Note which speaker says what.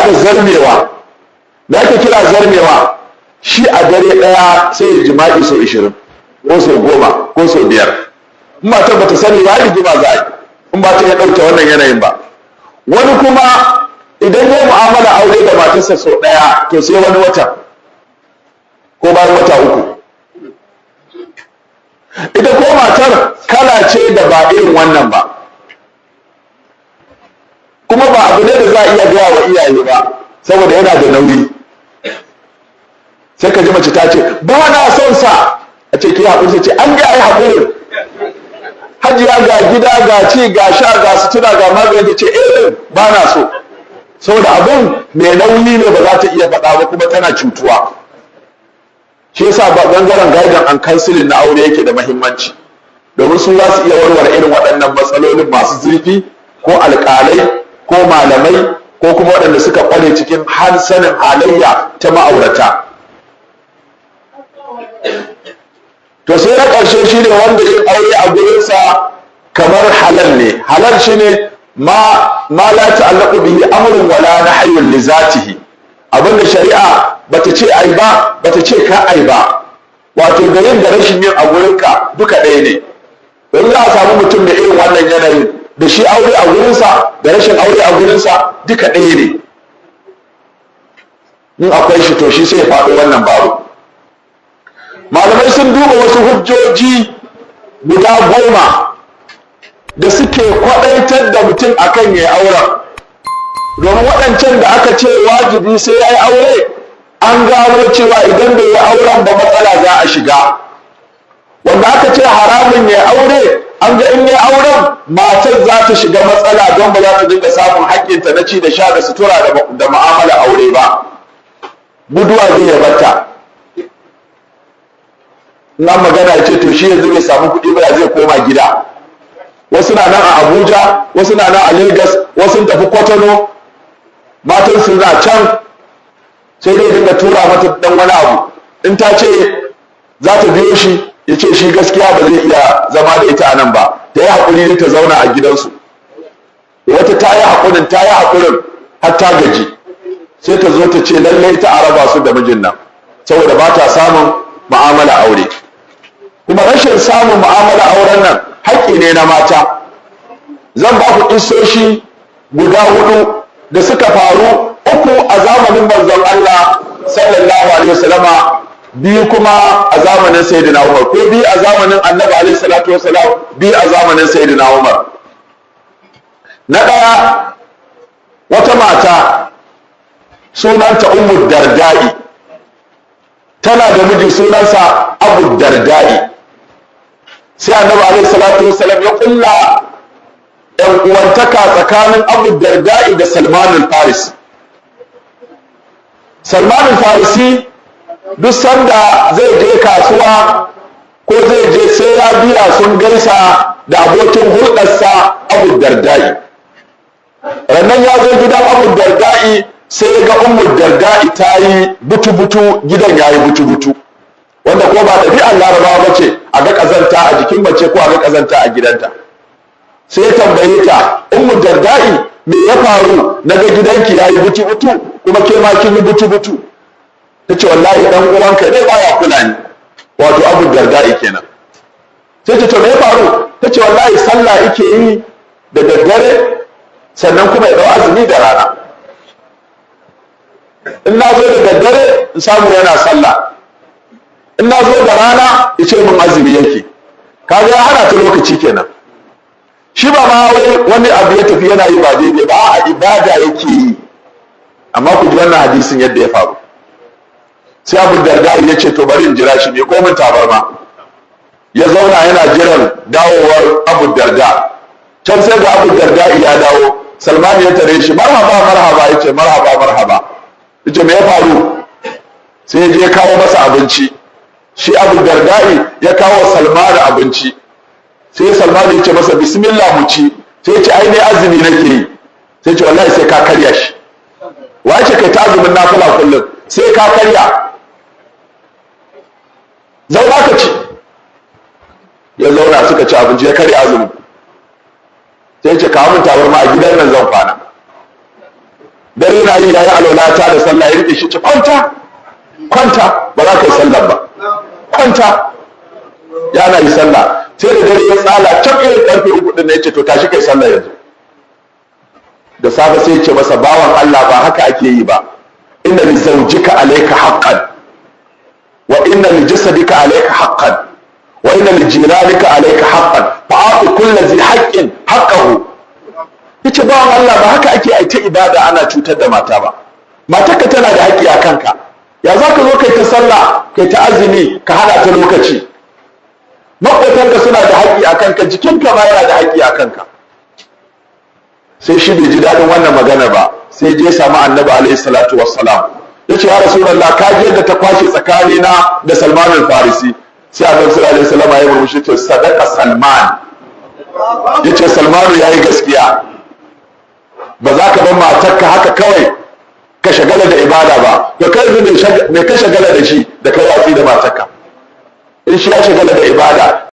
Speaker 1: da zarmewa. Me ake kira zarmewa? Shi a dare ɗaya sai ya jima'i sau 20 ko sau 10 ko sau 5. In matar bata sani ba, rigima za a yi in ba ta ya ɗauke wannan yanayin ba. Wani kuma idan ya mu'amala aure da matarsa sau ɗaya, to sai wani wata ko bayan wata 3. Ita ko matar kala ce da ba irin wannan ba, kuma ba abu ne da za a iya gaya wa iyaye ba saboda yana da nauyi. Sai ka ji mace ta ce ba na son sa, a ce ki haƙuri, sai ce an ga ai haƙurin. Hajiya ga gida ga ci ga sha ga sutura ga magani, ta ce eh ba na so, saboda abun mai nauyi ne ba za ta iya faɗa ba kuma tana cutuwa. Shi yasa ba bangaren guidance and counseling na aure yake da muhimmanci, domin su za su iya warware irin waɗannan matsalolin masu zurfi, ko alƙalai ko malamai ko kuma waɗanda suka ƙware cikin sanin halayya ta ma'aurata. To sai na ƙarshe shi ne wanda yin aure a gurinsa kamar halal ne. Halal shi ne ma la ta'allaqu bihi amrun wala nahyun li zatihi, abinda shari'a bata ce ai ba, bata ce ka ai ba, wato da yin da rashin yin a gurinka duka ɗaya ne. Don za a samu mutum da irin wannan yanayin, da shi aure a gurinsa da rashin aure a gurinsa duka ɗaya ne. In akwai shi to shi sai ya faɗo wannan babu. Malamai sun duba wasu hujjoji guda 10 da suke kwaɗaitar da mutum akan ya auren, domin waɗancan da aka ce wajibi sai ya yi aure, an gano cewa idan bai yi auren ba matsala za a shiga. Wanda aka ce haramun ya aure, an ga in ya auren matar za ta shiga matsala, don ba za ta dinga samun haƙƙinta na ci da sha da sutura da mu'amala aure ba, guduwa zai ya batta. In an magana ce to shi yanzu bai samu kuɗi ba, zai koma gida. Wasu na nan a Abuja, wasu na nan a Lagos, wasu tafi Kwatano, matan su na can, sai dai dinga tura mata dan wani abu. In ta ce za ta biyo shi, ya ce shi gaskiya ba zai iya zama da ita a nan ba, ta yi haƙuri ta zauna a gidansu. Wata ta yi haƙurin, ta yi haƙurin har ta gaji, sai ta zo ta ce lallai ta araba su da mijin nan, saboda ba ta samun mu'amala aure. Kuma rashin samun mu'amala auren nan haƙƙi ne na mata. Zan ba ku kissoshi guda 4 da suka faru, 3 a zamanin manzon Allah sallallahu alaihi wasallama, 2 kuma a zamanin Sayyidina Umar, ko 2 a zamanin Annabi alaihi salatu wasalam, 2 a zamanin Sayyidina Umar. Na ɗaya, wata mata sunanta Ummu Darda'i, tana da miji sunansa Abu Darda'i. Sai Annabi alaihi salatu wasalam ya kulla ɗan uwantaka tsakanin Abu Darda'i da Salman al-Farisi. Salman al-Farisi duk sanda zai je kasuwa ko zai je sai ya biya sun gaisa da abokin hulɗarsa Abu Darda'i. Rannan ya zo gidan Abu Darda'i, sai ya ga Ummu Darda'i ta yi butu-butu, gidan ya yi butu-butu, wanda ko ba ɗabi'ar Larabawa ba ce a ga ƙazanta a jikin mace ko a ga ƙazanta a gidanta. Sai ya tambaye ta, Ummu Darda'i, me ya faru na ga gidanki ya yi butu-butu kuma ke ma kin yi butu-butu? Ta ce wallahi ɗan uwanka ne baya kula ni, wato Abu Darda'i kenan. Sai ta ce me ya faru? Ta ce wallahi sallah yake yi da daddare, sannan kuma ya ɗau azumi da rana. In na zo da daddare in samu yana sallah, in na zo da rana ya ce min azumi yake. Kaga ya hana ta lokaci kenan. Shi ba ma wani abu ya tafi yana yi ba daidai ba, a ibada yake yi. Amma ku ji wannan hadisin yadda ya faru. Sai Abu Darda ya ce to bari in jira shi, mai komin tabarma. Ya zauna yana jiran dawowar Abu Darda. Can sai ga Abu Darda ya dawo. Salman ya tare shi, marhaba marhaba, ya ce marhaba marhaba. Ya ce me ya faru? Sai ya je kawo masa abinci. Shi Abu Darda'i ya kawo Salman abinci. Sai Salman ya ce masa bismillah mu ci. Sai ya ce ai ne azumi nake yi. Sai ya ce wallahi sai ka karya shi. Wa ce kai ta azumin nafila kullum? Sai ka karya. Zauna ka ci. Ya zauna suka ci abinci, ya karya azumin. Sai ya ce kawo min tabarma a gidan nan zan kwana. Dare na yi yayi alwala ta da sallah, ya rike shi ce kwanta kwanta, ba za ka yi sallah ba, kwanta. Yana yi sallah sai da dare ya tsala can irin karfe 3 din ne, yace to tashi kai sallah yanzu. Da safe sai ya ce masa bawan Allah ba haka ake yi ba, inna li zawjika alayka haqqan wa inna li jasadika alayka haqqan wa inna li jiranika alayka haqqan fa'ati kulli zi haqqin haqqahu. Yace bawan Allah ba haka ake ai ta ibada ana cutar da mata ba, matarka tana da haƙƙi a kanka, ya za ka zo kai ta sallah kai ta azumi ka hana ta lokaci? Maƙotanka suna da haƙƙi a kanka, jikinka ma yana da haƙƙi a kanka. Sai shi bai ji daɗin wannan magana ba, sai je samu annabi alaihi salatu wassalam, ya ce ya rasulullah ka ji yadda ta kwashe tsakanina da Salman al-Farisi. Sai annabi sallallahu alaihi wasallam ya murmushi ce sadaqa Salman, yace Salmanu yayi gaskiya, ba za ka bar matarka haka kawai ka shagala da ibada ba, to kai me ka shagala da shi da kai watsi da matarka? In shi ya shagala da ibada